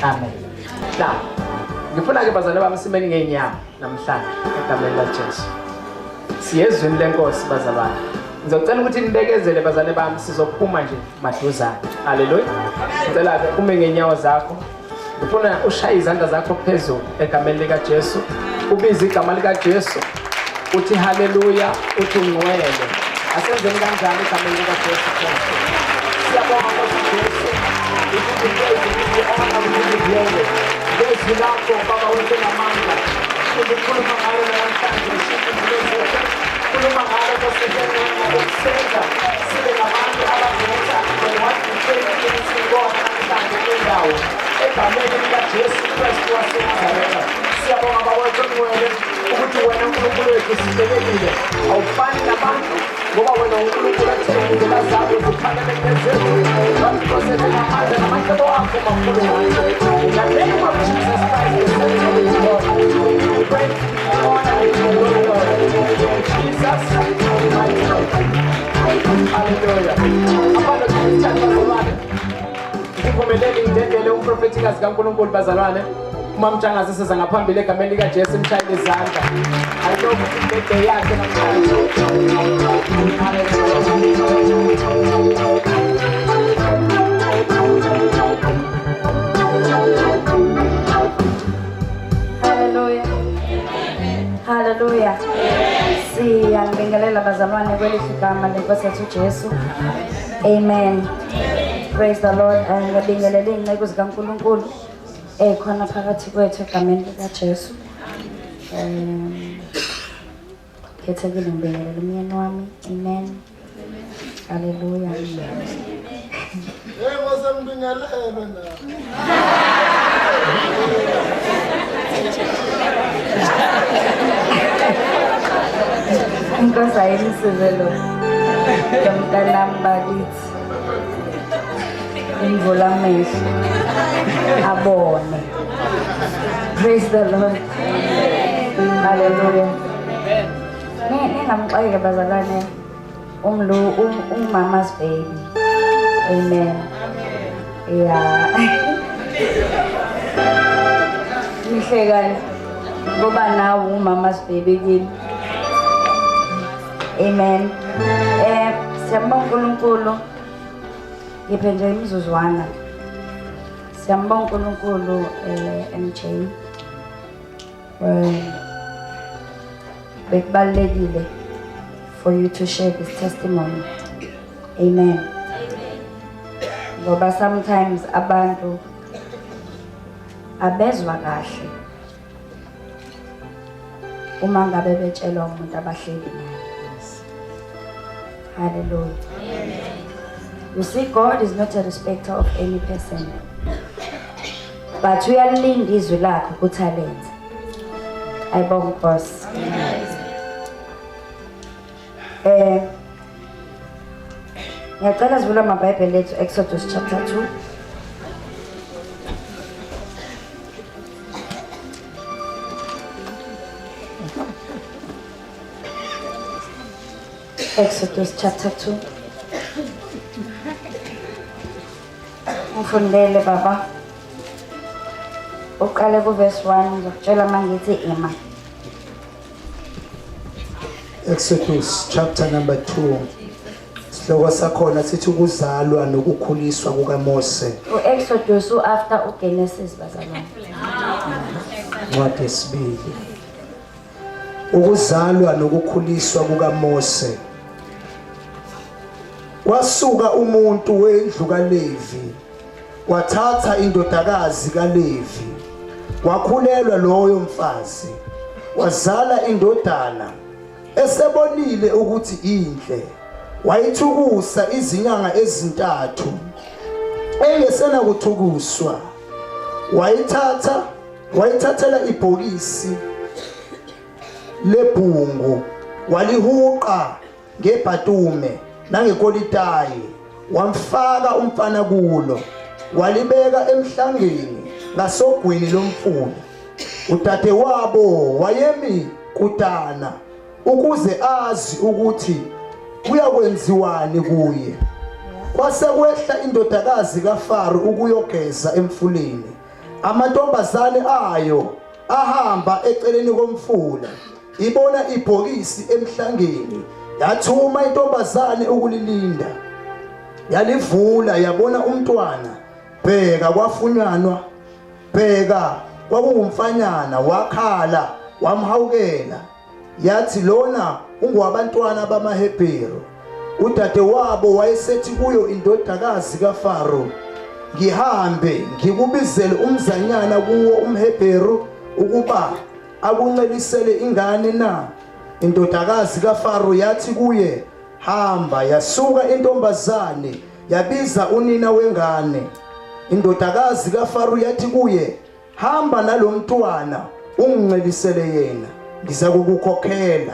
Amen. Now, ngifuna-ke bazalwane bami simeni ngey'nyawo namhlanje egameni laJesu. Siyezwini lenkosi bazalwane. Ngizocela ukuthi nibekezele bazalwane bami sizophuma nje maduzane. Haleluya. Ngicela-ke ume ngey'nyawo zakho. Ngifuna ushaye izandla zakho phezulu egameni likaJesu. Ubize igama likaJesu. Uthi haleluya, uthi ungcwele. Asenzeni kanjalo egameni likaJesu Kristu. Siyabonga Nkosi Jesu. We give you praise, we give you honor, we give you glory. Ngezwi lakho Baba wethu onamandla. Ukhuluma ngalo namhlanje, ushintshe impilo zethu. Khuluma ngalo Nkosi ukusenza sibe ngabantu abavutha than what we think sikona namhlanje kule ndawo. Egameni likaJesu Kristu waseNazaretha. Siyabonga Baba wethu ongcwele ukuthi wena Nkulunkulu wethu sibhekekile. Awufani nabantu ngoba wena uNkulunkulu athe indlela zakho ziphakeme phezulu. Waziphosele ngamandla namacebo akho makhulu ngathi. In the name of Jesus Christ, the Son of the God, we pray, honor and glory, Lord. In Jesus' mighty name. Hallelujah. Abantu Christian bazalwane. Ngivumeleni ngidedele umprofethikazi kaNkulunkulu bazalwane. Uma mtshangazi siza ngaphambili egameni likaJesu imshayele izandla. I know ukuthi birthday yakhe namhlanje. Hallelujah. Hallelujah. Siyanibingelela bazalwane kwelihle igama lenkosi yethu uJesu. Amen. Praise the Lord. Ngiyabingelela iy'nceku zikaNkulunkulu ekhona phakathi kwethu egameni likaJesu. Khethekile ngibingelela umyeni wami. Amen. Hallelujah. Yebo sengibingelele na. Inkosi ayimsize lo lo mntanami bakithi. Imvula amehlo abone. Praise the Lord. Hallelujah. Ningamxaki bazalwane umlu umama's baby. Amen. Yeah. Nihlekani ngoba nawe umama's baby kimi. Amen. Siyambonga uNkulunkulu. Ngiphe nje imizuzwana. Siyambonga uNkulunkulu MJ. Bekubalulekile for you to share this testimony. Amen. Ngoba sometimes abantu abezwa kahle uma ngabe betshelwa umuntu abahleli naye. Hallelujah. You see, God is not a respecter of any person. But uyalinda izwi lakhe ukuthi alenze. Ayibonga Nkosi. Ngiyacela sivule amaBhayibheli ethu Exodus chapter 2. Exodus chapter 2. Ngifundele baba. Uqale ku verse 1 ngizokutshela mangithi ima. Exodus chapter number 2. Sihloko sakhona sithi ukuzalwa nokukhuliswa kukaMose. U-Exodus u-after uGenesis bazalwane. Incwadi yesibili. Ukuzalwa nokukhuliswa kukaMose. Kwasuka umuntu wendlu kaLevi wathatha indodakazi kaLevi wakhulelwa loyo mfazi wazala indodana esebonile ukuthi inhle wayithukusa izinyanga ezintathu engesenakuthukuswa wayithatha wayithathela ibhokisi lebhungu walihuqa ngebhatume nangekolitayi wamfaka umfana kulo walibeka emhlangeni ngasogwini lomfula. Udadewabo wayemi kudana ukuze azi ukuthi kuyakwenziwani kuye. Kwase kwehla indodakazi kaFaro ukuyogeza emfuleni. Amantombazane ayo ahamba eceleni komfula, ibona ibhokisi emhlangeni, yathuma intombazane ukulilinda. Yalivula yabona umntwana, bheka kwafunyanwa, bheka kwakungumfanyana, wakhala wamhawukela. Yathi lona ungowabantwana bamaHebheru. Udadewabo wayesethi kuyo indodakazi kaFaro, ngihambe ngikubizele umzanyana kuwo umHebheru ukuba akuncelisele ingane na? Indodakazi kaFaro yathi kuye, hamba. Yasuka intombazane yabiza unina wengane. Indodakazi kaFaro yathi kuye, hamba nalomntwana ungincelisele yena, ngiza kukukhokhela.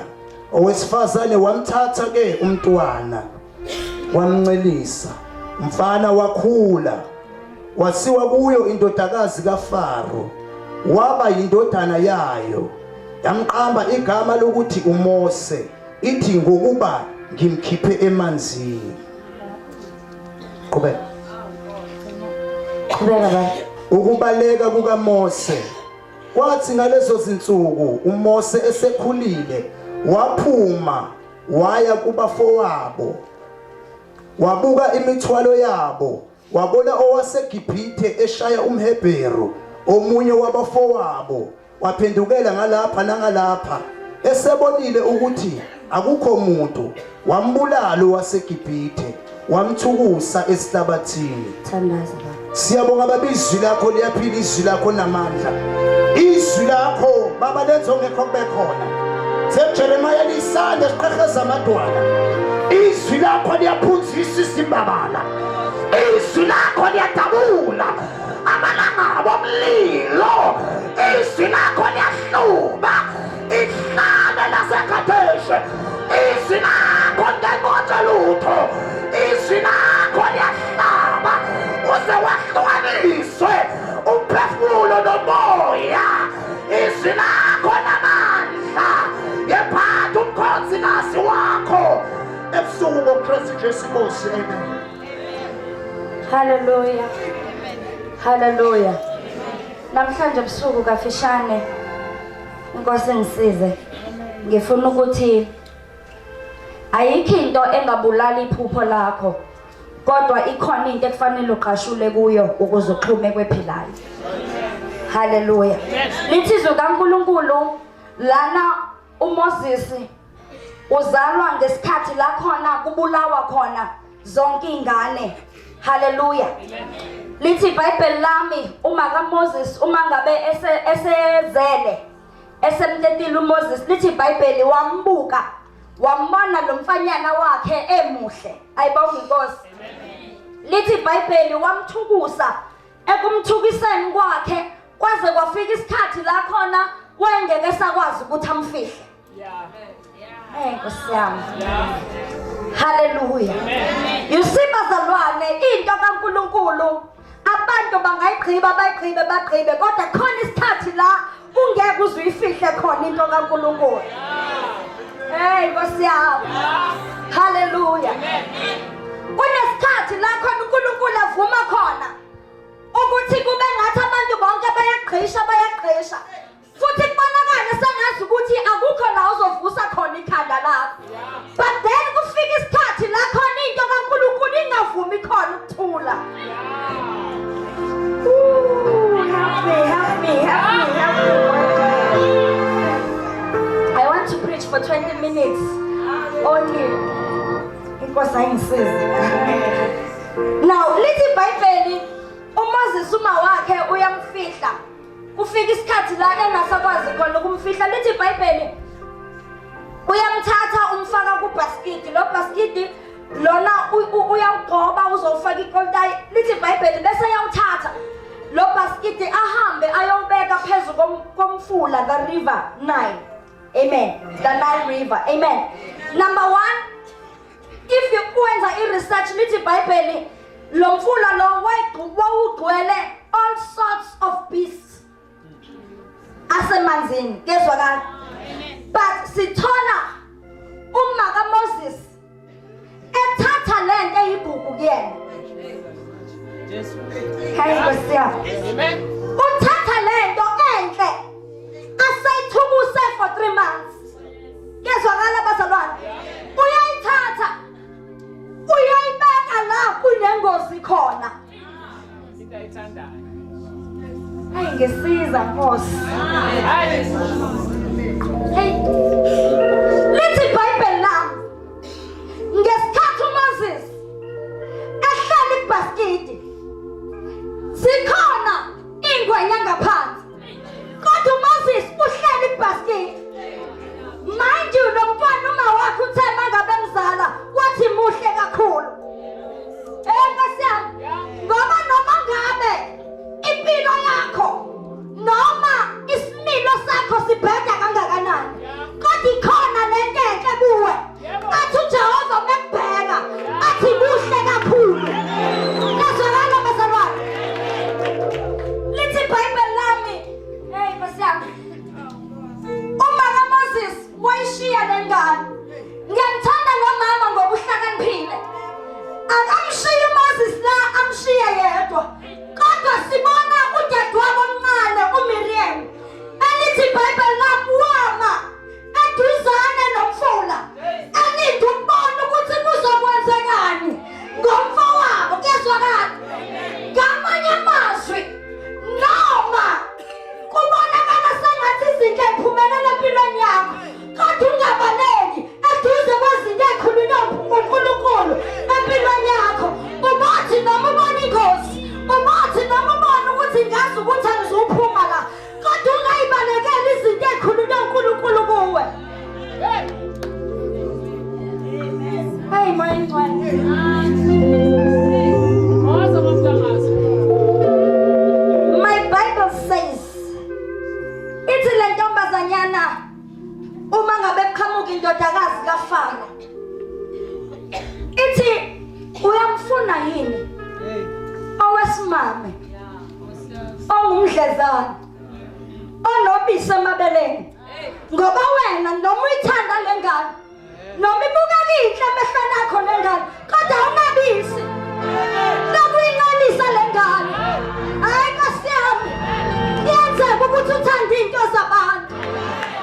Owesifazane wamthatha ke umntwana wamncelisa. Umfana wakhula, wasiwa kuyo indodakazi kaFaro, waba yindodana yayo. Yamqamba igama lokuthi uMose, ithi ngokuba ngimkhiphe emanzini. Qhubeka. Qhubeka baba. Ukubaleka kukaMose. Kwathi ngalezo zinsuku uMose esekhulile waphuma waya kubafowabo, wabuka imithwalo yabo, wabona owaseGibhithe eshaya umHebheru, omunye wabafowabo. Waphendukela ngalapha nangalapha, esebonile ukuthi akukho muntu, wambulala owaseGibhithe, wamthukusa esihlabathini. Thandaza baba. Siyabonga baba, izwi lakho liyaphila, izwi lakho namandla, izwi lakho baba lenza ongekho kube khona. SeJeremiah lisande siqheheza amadwala, izwi lakho liyaphunzisa izimbabala, izwi lakho liyadabula amalangabo omlilo, izwi lakho liyahluba ihlane laseKadeshe, izwi lakho ngenqotshe lutho, izwi lakho liyahlaba uze wahlukaniswe umphefumulo nomoya, izwi lakho namandla yephatha umkhonzikazi wakho ebusuku ngoKristu Jesu Inkosi. Amen. Hallelujah. Hallelujah. Namhlanje ebusuku kafishane inkosi ngisize. Ngifuna ukuthi ayikho into engabulala iphupho lakho kodwa ikhona into ekufanele uqashule kuyo ukuze uxhume kwephilayo. Hallelujah. Lithi izwi kaNkuluNkulu lana uMoses uzalwa ngesikhathi la khona kubulawa khona zonke ingane. Haleluya. Lithi iBhayibheli lami uma kaMoses uma ngabe esezele esemtetile uMoses, lithi iBhayibheli wambuka wambona lo mfanyana wakhe emuhle. Ayibonga inkosi. Lithi iBhayibheli wamthukusa, ekumthukiseni kwakhe kwaze kwafika isikhathi la khona wayengeke esakwazi ukuthi amfihle. Hey Nkosi yami. Hallelujah. You see bazalwane, into kaNkuluNkulu abantu bangayigqiba bayigqibe bagqibe, kodwa khona isikhathi la ungeke uze uyifihle khona into kaNkuluNkulu. Hey Nkosi yami. Hallelujah. Kunesikhathi la khona uNkulunkulu avuma khona ukuthi kube ngathi abantu bonke bayagqisha bayagqisha, futhi kubonakale sengazi ukuthi akukho la uzovusa khona ikhanda lakho, but then kufika isikhathi la khona into kaNkulunkulu ingavumi khona ukuthula. Ooh, help me, help me, help me, help me. I want to preach for 20 minutes only. Inkosi ayingisize. Now, lithi iBhayibheli uMoses uma wakhe uyamfihla. Kufika isikhathi la engasakwazi khona ukumfihla. Lithi iBhayibheli uyamthatha umfaka kubhaskidi. Lo bhaskidi lona uyawugcoba uzowufaka ikoltayi. Lithi iBhayibheli bese eyawuthatha lo bhaskidi ahambe ayowubeka phezu komfula, the river Nile. Amen. The Nile River. Amen. Number one, if you wenza i-research, lithi iBhayibheli lo mfula lo wawugcwele all sorts of beasts asemanzini. Kezwakala? But sithola uma kaMoses ethatha lento eyigugu kuyena. Hey Nkosi yami. Uthatha for 3 months. Kezwakala bazalwane? Uyayithatha uyayibeka la kunengozi khona. Into ayithandayo. Hayi ngisiza Nkosi. Hayi. Hey. Lithi iBhayibheli lami ngesikhathi uMoses ehlala ibhaskidi zikhona ingwenya ngaphansi kodwa uMoses uhleli ibhaskidi. Mind you, lo mntwana uma wakhe uthe mangabe mzala wathi muhle kakhulu. Eh Nkosi yami, ngoba noma ngabe impilo yakho noma isimilo sakho sibheda kangakanani, kodwa ikhona lento enhle kuwe. Athi uJehova mekubheka athi muhle kakhulu. Yazwakala bazalwane? Lithi iBhayibheli lami, hey Nkosi yami, uma kaMoses wayishiya lengane. Ngiyamthanda lo mama ngoba uhlakaniphile. Akamshiyi uMoses la, amshiye yedwa. Kodwa sibona udadewabo omncane uMiriam. Elithi iBhayibheli lami wama eduzane nomfula. Elinde ukubona ukuthi kuzokwenzekani ngomfowabo. Kuyezwakala? Ngamanye amazwi, noma kubonakala sengathi izinto ey'phumelela empilweni yakho, kodwa ungabaleki eduze kwezinto ey'khulunywe uNkulunkulu empilweni yakho. Ubothi noma ubona ingozi, ubothi noma ubona ukuthi ngazi ukuthi angizuphuma la, kodwa ungayibalekeli izinto ey'khulunywe uNkulunkulu kuwe. Hey, Moya Ngcwele. Waza mamtangazi. My Bible says, ithi le ntombazanyana uma ngabe kuqhamuka indodakazi kaFaro, ithi uyamfuna yini owesimame ongumdlezane onobisi emabeleni, ngoba wena noma uyithanda le ngane, noma ibukeka inhle emehlweni akho le ngane, kodwa awunabisi lokuyincelisa le ngane. Hayi Nkosi yami, kuyenzeka ukuthi uthande into zabantu,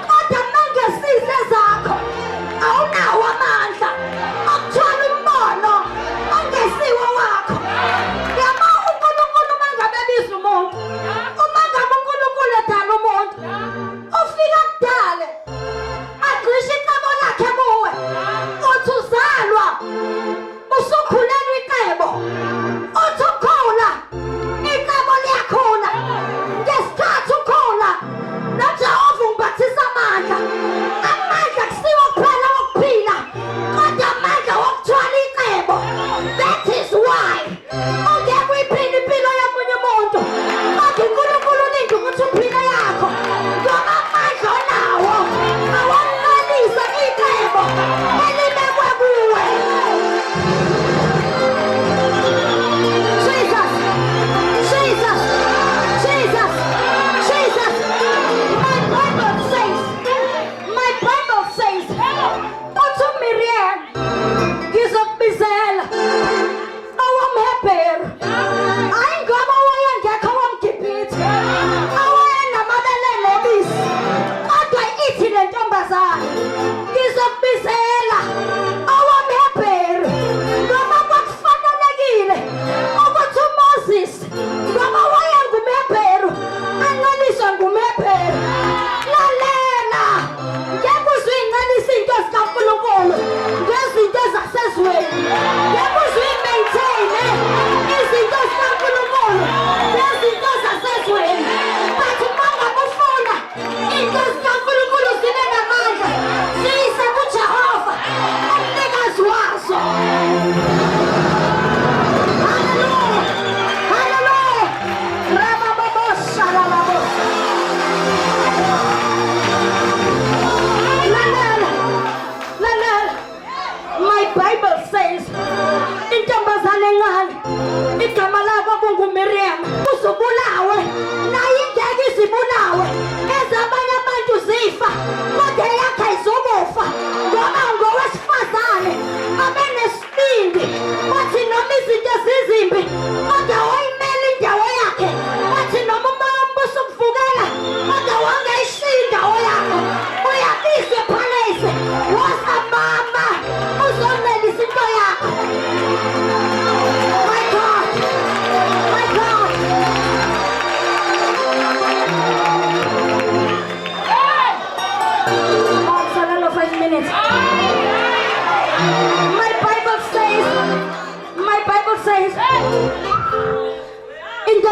kodwa mangesise zakho awunawo amandla okuthwala umbono ongesiwo wakho. Yabo, uNkulunkulu uma ngabe ebiza umuntu, uma ngabe uNkulunkulu edala umuntu, ufika kudale agqishe icebo lakhe kuwe. Uthi uzalwa usukhulelwa icebo, uthi ukhula.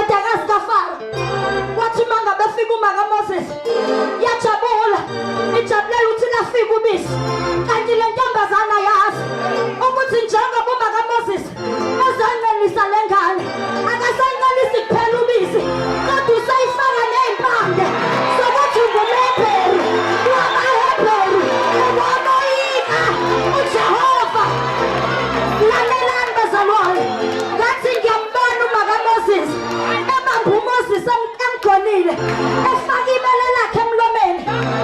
Indodakazi kaFaro wathi uma ngabe fika uma kaMoses yajabula, ijabulela ukuthi lafika ubisi. Kanti le ntombazana yazi ukuthi njengoba uma kaMoses ezoncelisa le ngane, akasayincelisi kuphela ubisi, kodwa usayifaka ney'mpande zokuthi ungumHebheru wamaHebheru, wamoyika uJehova. Lalelani bazalwane, ngathi ngiyambona uma kaMoses ebamba uMoses emgonile, efaka ibele lakhe emlomeni.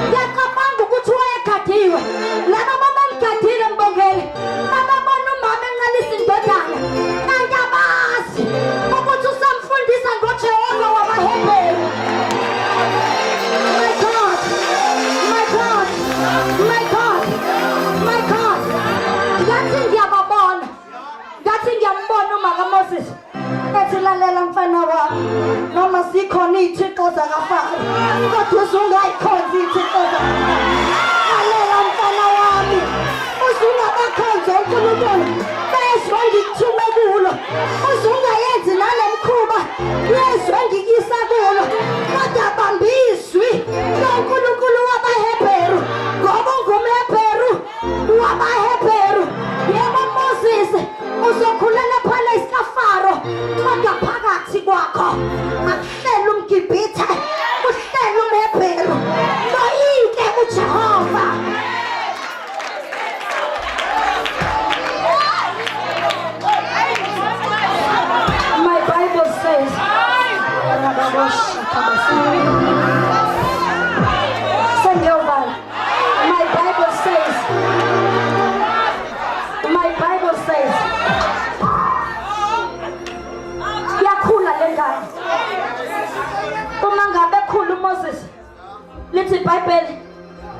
Ngiyacabanga ukuthi wayegadiwe. Laba babemgadile Mbongeli bababona umama encelisa indodana, kanti abazi ukuthi usamfundisa ngoJehova wamaHebheru. My God, my God, my God, my God. Ngathi ngiyababona, ngathi ngiyambona uma kaMoses ethi, lalela mfana wami, noma sikhona iy'thixo zakaFaro, kodwa uzungayikhonzi iy'thixo zakaFaro. Lalela mfana wami, uzungabakhonzi onkulunkulu bezwe ngikuthume kulo, uzungayenzi nale mkhuba yezwe ngikuyisa kulo, kodwa bamba izwi loNkulunkulu wabaHebheru, ngoba ungumHebheru wabaHebheru. Yebo Moses, uzokhulela palace kaFaro, kodwa phakathi kwakho akuhleli umGibhithe, kuhleli umHebheru. Moyike uJehova. My Bible says, Sengiyovala. My Bible says, my Bible says, yakhula le ngane. Uma ngabe ekhula uMoses, lithi iBhayibheli,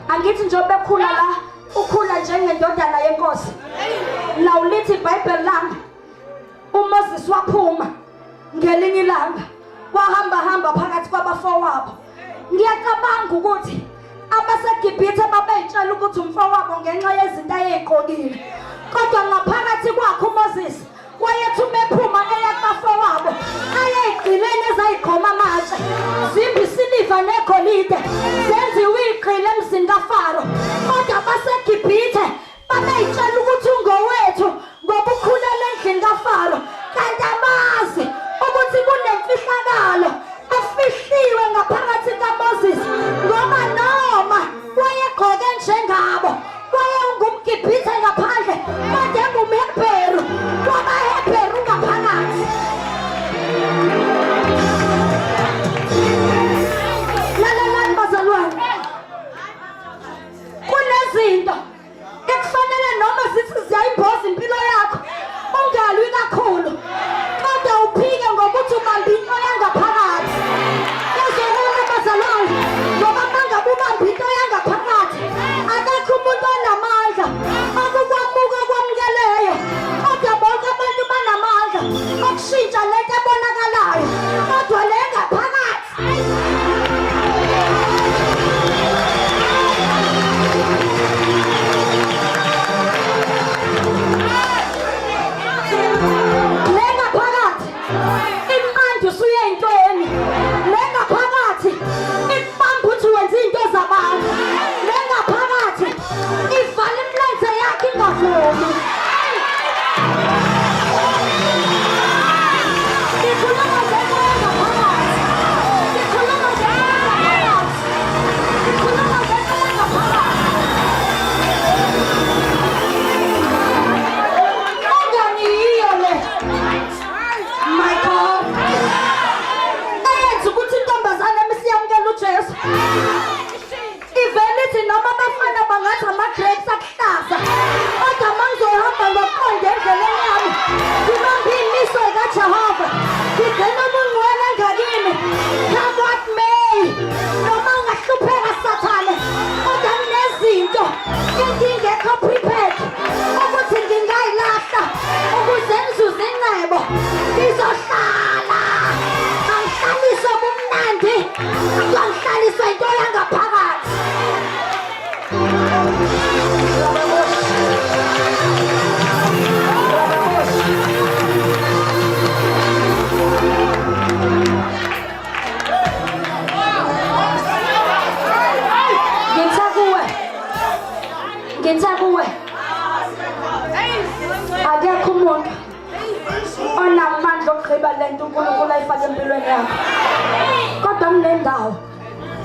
angithi njengoba ekhula la, ukhula njengendodana yenkosi. Now lithi iBhayibheli lami, uMoses waphuma ngelinye ilanga, wahamba hamba phakathi kwabafowabo. Ngiyacabanga ukuthi abaseGibhithe babeyitshela ukuthi umfowabo ngenxa yezinto ayeyigqokile, kodwa ngaphakathi kwakhe uMoses wayethi uma ephuma eya kubafowabo ayeyigqileni ezayigqoma amatshe, zimbi isiliva negolide, zenziwe igqile emzini kaFaro, kodwa abaseGibhithe babeyitshela ukuthi ungowethu ngoba ukhulele endlini kaFaro, kanti abazi ukuthi kunemfihlakalo efihliwe ngaphakathi kaMoses, ngoba noma wayegqoke njengabo, wayengumGibhithe ngaphandle, kodwa engumHebheru wamaHebheru ngaphakathi. Lalelani bazalwane.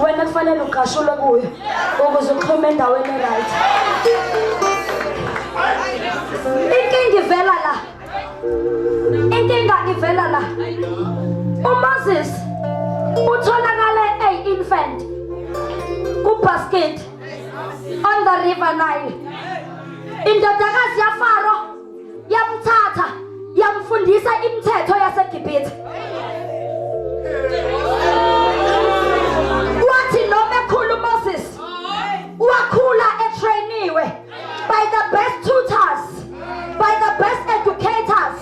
Wena kufanele ugqashulwe kuyo ukuze uxhume endaweni e-right. Inkinga ivela la. Inkinga ivela la. UMoses utholakale eyi-infant kubasket on the river Nile. Indodakazi yaFaro yamthatha yamfundisa imithetho yaseGibhithe. Wathi noma ekhula uMoses wakhula etrainiwe by the best tutors, by the best educators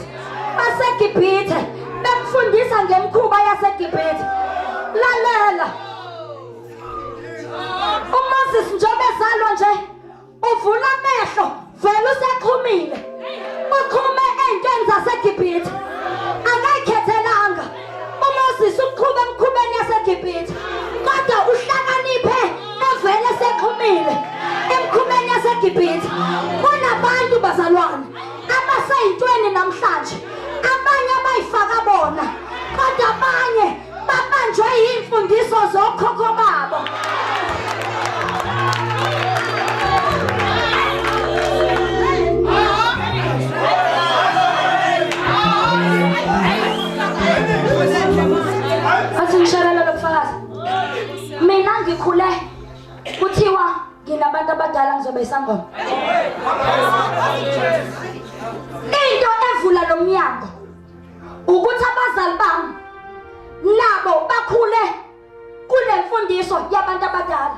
baseGibhithe, bemfundisa ngemikhuba yaseGibhithe. Lalela, uMoses njengoba ezalwa nje uvula amehlo vele usexhumile, uxhume ey'ntweni zaseGibhithe, akayikhethelanga uMoses ukuxhuma emkhubeni yaseGibhithe, kodwa uhlakaniphe evele sexhumile emkhubeni yaseGibhithe. Kunabantu bazalwane abasey'ntweni namhlanje, abanye abayifaka bona, kodwa abanye babanjwe yimfundiso zokhokho babo. Athi ngishelele lobufakazi. Mina ngikhule kuthiwa nginabantu abadala ngizobe isangoma. Into evula lo mnyango ukuthi abazali bami nabo bakhule kule mfundiso yabantu abadala.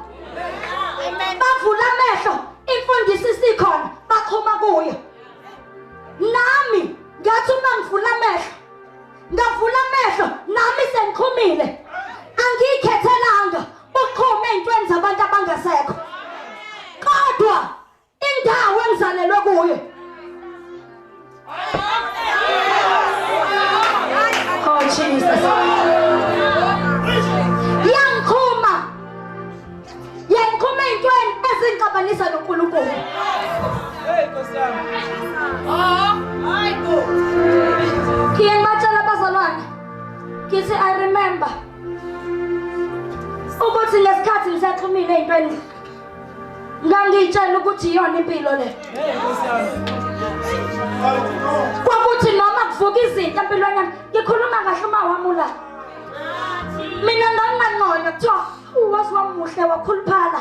Bavula amehlo, imfundiso isikhona, baxhuma kuyo. Nami ngathi uma ngivula amehlo, ngavula amehlo nami sengixhumile. Angiyikhethelanga ukuxhuma ey'ntweni zabantu abangasekho, kodwa indawo engizalelwe kuyo. Oh Jesus. Yangikhuma. Yangikhuma ey'ntweni ezingixabanisa noNkulunkulu. Hey Nkosi yami. Ah, hayi bo. Ngiye ngibatshela abazalwane. Ngithi I remember ukuthi ngesikhathi ngisaxhumile ey'ntweni ngangiyitshela ukuthi iyona impilo le. Kwakuthi noma kuvuka izinto empilweni yami, ngikhuluma kahle uma wami ula. Mina ngangingancono kuthiwa wazi wamuhle wakhuluphala.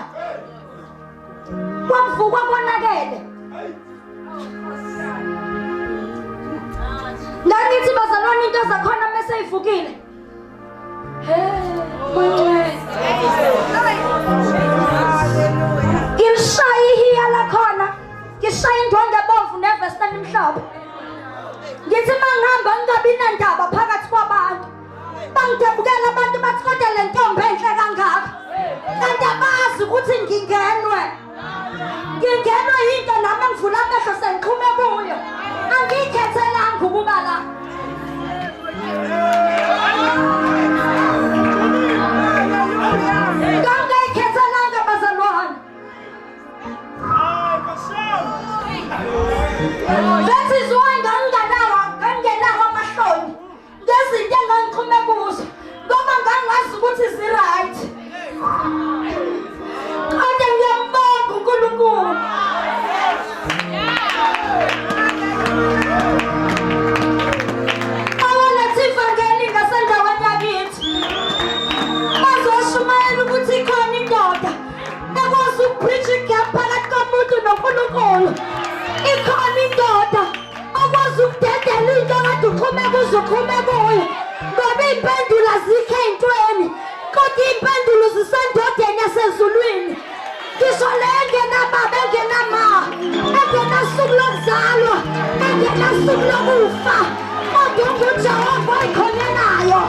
Kwakuvukwa konakele. Ngangithi bazalwane into zakhona mese ivukile. Ngilishaya ihiya lakhona, ngishaya indwangu ebomvu nevesti elimhlophe. Ngithi uma ngihamba ngingabi nandaba phakathi kwabantu. Bangidabukela abantu bathi kodwa le ntombi enhle kangaka. Kanti abazi ukuthi ngingenwe. Ngingenwe yinto nami engivula amehlo sengixhume kuyo. Angiyikhethelanga ukuba la. Ngangayikhethelanga bazalwane. That is why nganginganawo ngangingenawo amahloni ngezinto engangixhume kuzo, ngoba ngangazi ukuthi zi-right. Kodwa ngiyambonga uNkulunkulu. Awaletha ivangeli ngasendaweni yakithi. Bazoshumayela ukuthi ikhona indoda ekwazi ukubridge igap phakathi komuntu noNkulunkulu. Ikhona indoda okwazi ukudedela into kade uxhume kuze uxhume kuyo, ngoba iy'mpendulo azikho ey'ntweni, kodwa iy'mpendulo zisendodeni yasezulwini. Ngisho le engenababa, engenama, engenasuku lokuzalwa, engenasuku lokufa, kodwa unguJehova oyikhonelayo.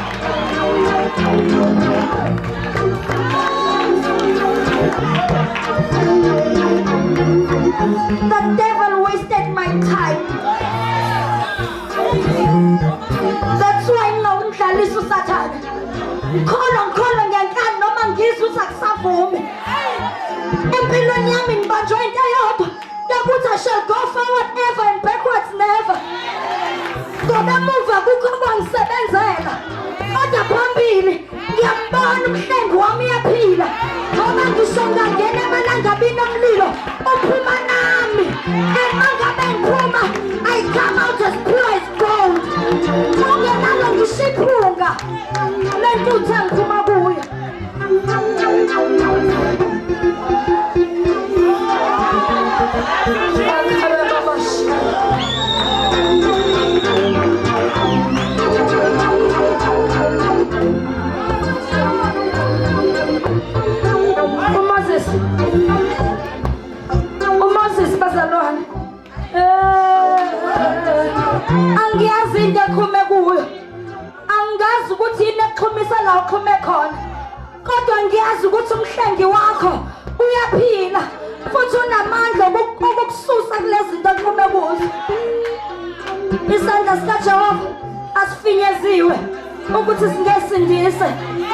The devil wasted my time. That's why ngingawumdlalisa uSathane. Ngikholwa ngikholwa ngenkani noma ngizwe ukuthi akusavumi. Empilweni yami ngibanjwe into eyodwa yokuthi I shall go forward ever and backwards never. Ngoba emuva kukho kwangisebenzela. Kodwa phambili ngiyambona umhlengi wami uyaphila. engiphuma kuyo. UMoses uMoses bazalwane angiyazi into eqhume kuyo angazi ukuthi yini ekuxhumisa la uxhume khona kodwa ngiyazi ukuthi umhlengi wakho uyaphila futhi unamandla okukususa kulezi zinto oxhume kuzo. Isandla sikaJehova asifinyeziwe ukuthi singesindise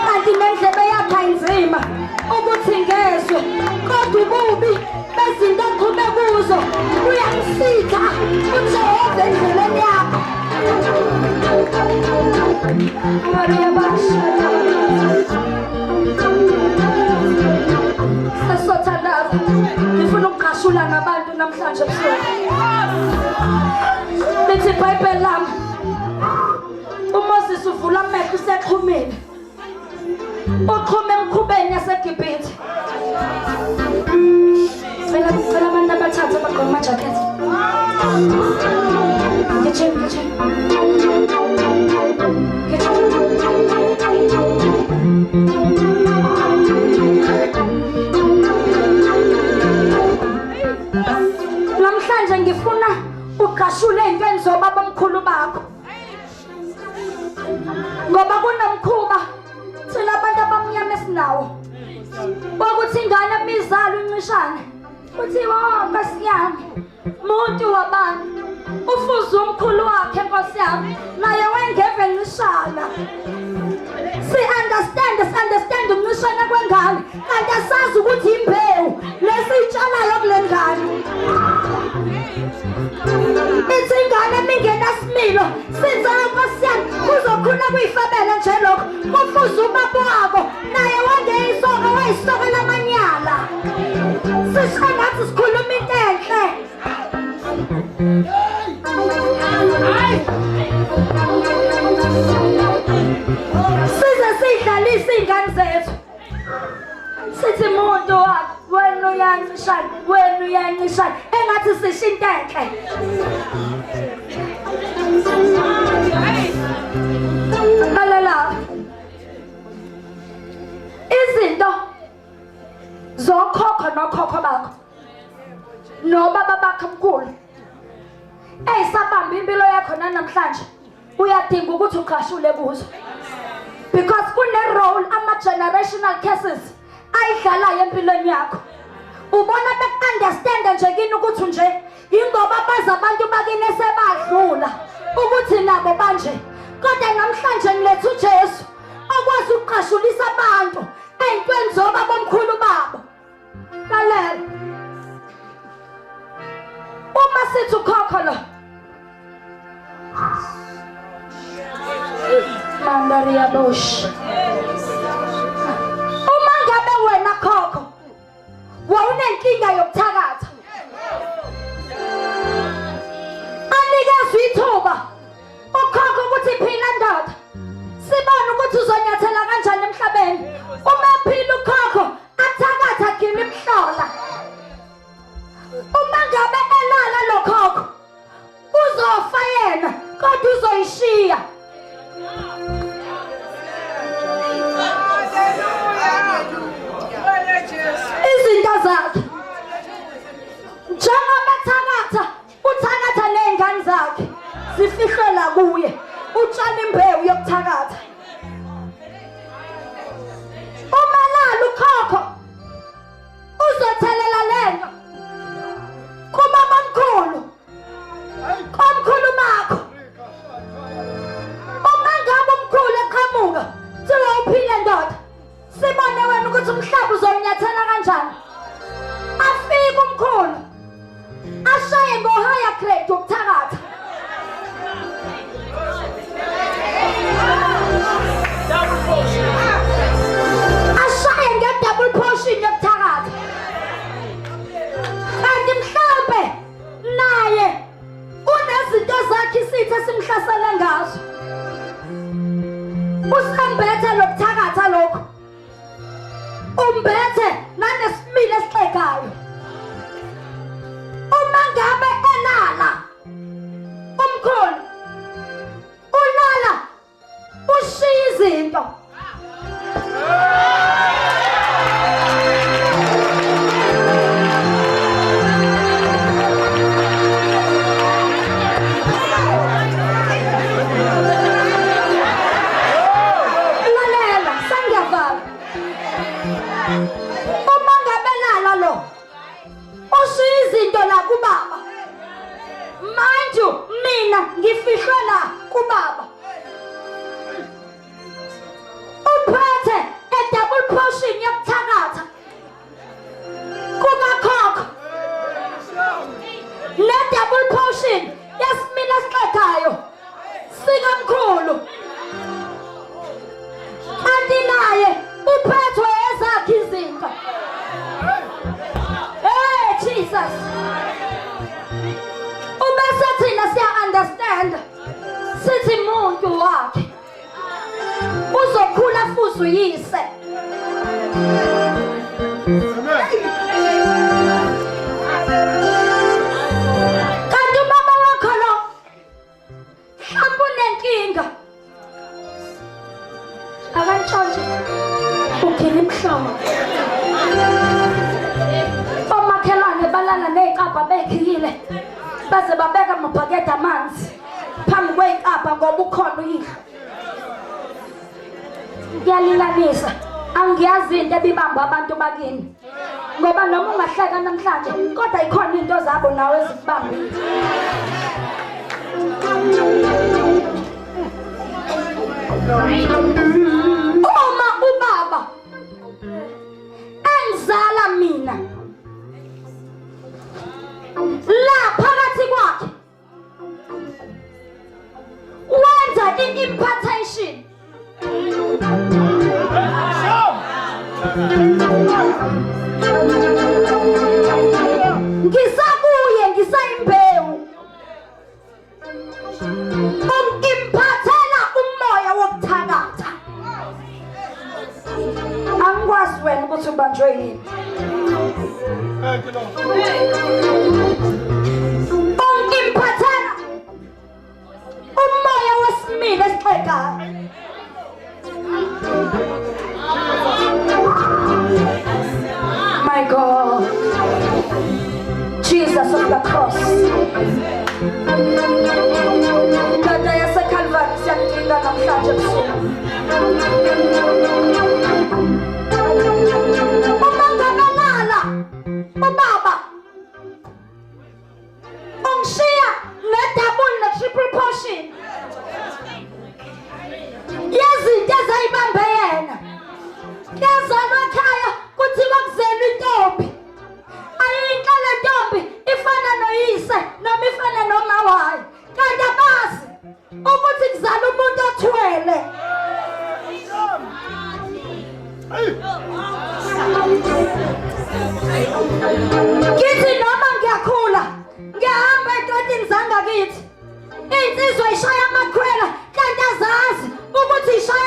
kanti nendlebe yakhe ayinzima ukuthi ngezwe kodwa ububi bezinto oqhume kuzo uyamsitha uJehova endleleni yakho. Maria Basha Sesothandaza ngifuna ukugqashula ngabantu namhlanje ebusuku. Lithi iBhayibheli lami uMoses uvula amehlo usexhumile. Uxhume emkhubeni yaseGibhithe. Cela cela abantu abathathu abagqoke amajakhethi. Gijima gijima. Gijima. Namhlanje ngifuna ugqashule ey'ntweni zobaba omkhulu bakho. Ngoba kunomkhuba thina abantu abamnyama esinawo wokuthi ingane mizalo incishane kuthiwa oh nkosi yami muntu wabantu ufuze umkhulu wakhe nkosi yami naye wayengeve encishana. Si-understand si-understand ukuncishana kwengane kanti asazi ukuthi imbewu lesiyitshalayo kule ngane. Ithi ingane mingenasimilo sinzela nkosi yami kuzokhula kuyifebele nje lokho kufuze ubaba wako naye wangeyisoka wayisoka lamanyala. Sisho ngathi sikhuluma into enhle. Size sidlalise iy'ngane zethu. Sithi muntu wakho wena uyancishana wena uyancishana engathi sisho into enhle. Lalela izinto zokhokho nokhokho bakho nobaba bakho mkhulu eyisabamba impilo yakho nanamhlanje uyadinga ukuthi uqashule kuzo because kune-role ama-generational cases ayidlalayo empilweni yakho. Ubona beku-understanda nje kini ukuthi nje ingoba bazi abantu bakini esebadlula ukuthi nabo banje kodwa namhlanje ngiletha uJesu okwazi ukuqashulisa abantu ey'ntweni zobaba omkhulu babo. Lalela uma sithi ukhokho lo Mandaria Bush. Uma ngabe wena khokho wawunenkinga yokuthakatha anikezwe ithuba ukhokho ukuthi phila ndoda sibone ukuthi uzonyathela kanjani emhlabeni. Uma ephila ukhokho athakatha gima imhlola. Uma ngabe elala lo khokho uzofa yena kodwa uzoyishiya. Izinto zakhe njengoba ethakatha uthakatha ney'ngane zakhe zifihlela kuye utshala imbewu yokuthakatha. Uma lala ukhokho uzothelela lento kubaba omkhulu komkhulu makho. Uma ngabe umkhulu eqhamuka thiwa uphile ndoda sibone wena ukuthi umhlaba uzonyathela kanjani. Afike umkhulu ashaye ngo-higher grade wokuthakatha. Ashaye nge-double portion yokuthakatha. Kanti mhlawumbe naye unezinto zakhe isitha esimhlasele ngazo. Usembethe lokuthakatha Umbethe nanesimilo esixegayo. Uma ngabe elala umkhulu ulala ushiya izinto. Lalela, sengiyavala. Uma ngabe lala lo ushiya izinto la kubaba. Mind you, mina ngifihlwe la kubaba. Uphethe a double portion yokuthakatha kukakhokho ne double portion yesimilo esixegayo sikamkhulu. Kanti naye uphethwe ezakhe izinto. Hey Jesus. Ubese thina siya understand. Sithi muntu wakhe uzokhula futhi uyise. Kanti ubaba wakho lo mhlawumbe unenkinga. Akantshontshe ukhila imhlomo. Omakhelwane balala ney'kabha bekhiyile baze babeka amabhakede amanzi phambi kwey'kabha ngoba ukhona uyihlo. Kuyalinganisa. Angiyazi into ebibamba abantu bakini. Ngoba noma ungahleka namhlanje kodwa ikhona into zabo nawe ezikubambile. Uma ubaba engizala mina la phakathi kwakhe wenza i-impartation. Ngisakuye ngisayimbewu ungimphathela umoya wokuthakatha. Angikwazi wena ukuthi ubanjwe yini. Ungimphathela umoya wesimilo esixegayo. My God, Jesus of the cross. Ndoda yaseCalvary siyakudinga namhlanje ebusuku. Uma ngabalala ubaba ungishiya ne-double ne-triple portion yezinto ezayibambe yena. Kuyazalwa ekhaya kuthiwa kuzelwe intombi. Ayinhle le ntombi ifana noyise noma ifana noma wayo. Kanti abazi ukuthi kuzala umuntu othwele. Ngithi noma ngiyakhula ngiyahamba ey'totini zangakithi. Insizwa ishaya amakhwela kanti azazi ukuthi ishaya